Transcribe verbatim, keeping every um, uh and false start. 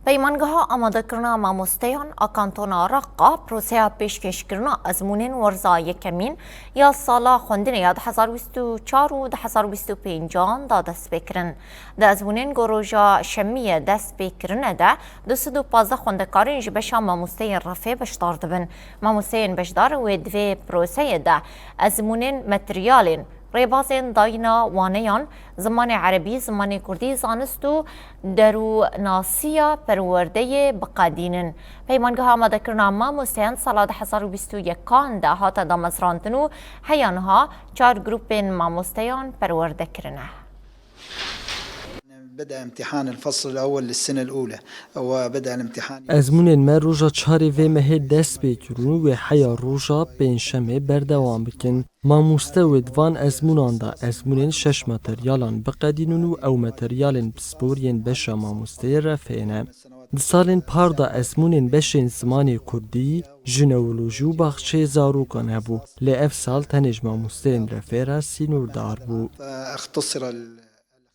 Peymangeha Amadekirina Mamosteyan a Kantona Reqa proseya pêşkêşkirina ezmûnên werza yekemîn ya sala xwendinê ya du hezar bîst û çar û du hezar bîst û pêncan da dest pê kirin. Di ezmûnên ku roja şemiyê dest pê kirine de du sed û pazdeh xwendekarên ji beşa mamosteyên refê beşdar dibin. Mamosteyên beşdar wê di vê proseyê de ezmûnên materyalên, rêbazên dayîna waneyan, zimanê erebî, zimanê kurdî, zanist û derûnasiya perwerdeyê biqedînin. Peymangeha Amadekirina Mamosteyan sala du hezar û bîst û yekan de hate damezrandin û heya niha çar grûpên mamosteyan perwerde kirine. بدأ امتحان الفصل الأول للسنة الأولى وبدأ الامتحان Ezmûnên me roja çarê vê mehê dest pê kirin û wê heya roja pêncşemê berdewam bikin. Mamoste wê di van ezmûnan de ezmûnên şeş materyalan biqedînin û ew materyalên pispor yên beşa mamosteyê refê ne. Di salên par de ezmûnên beşên zimanê kurdî, jinewolojî û baxçeyê zarokan hebû, lê ev sal tenê ji mamosteyên refê re sînordar bû. فاختصر ال-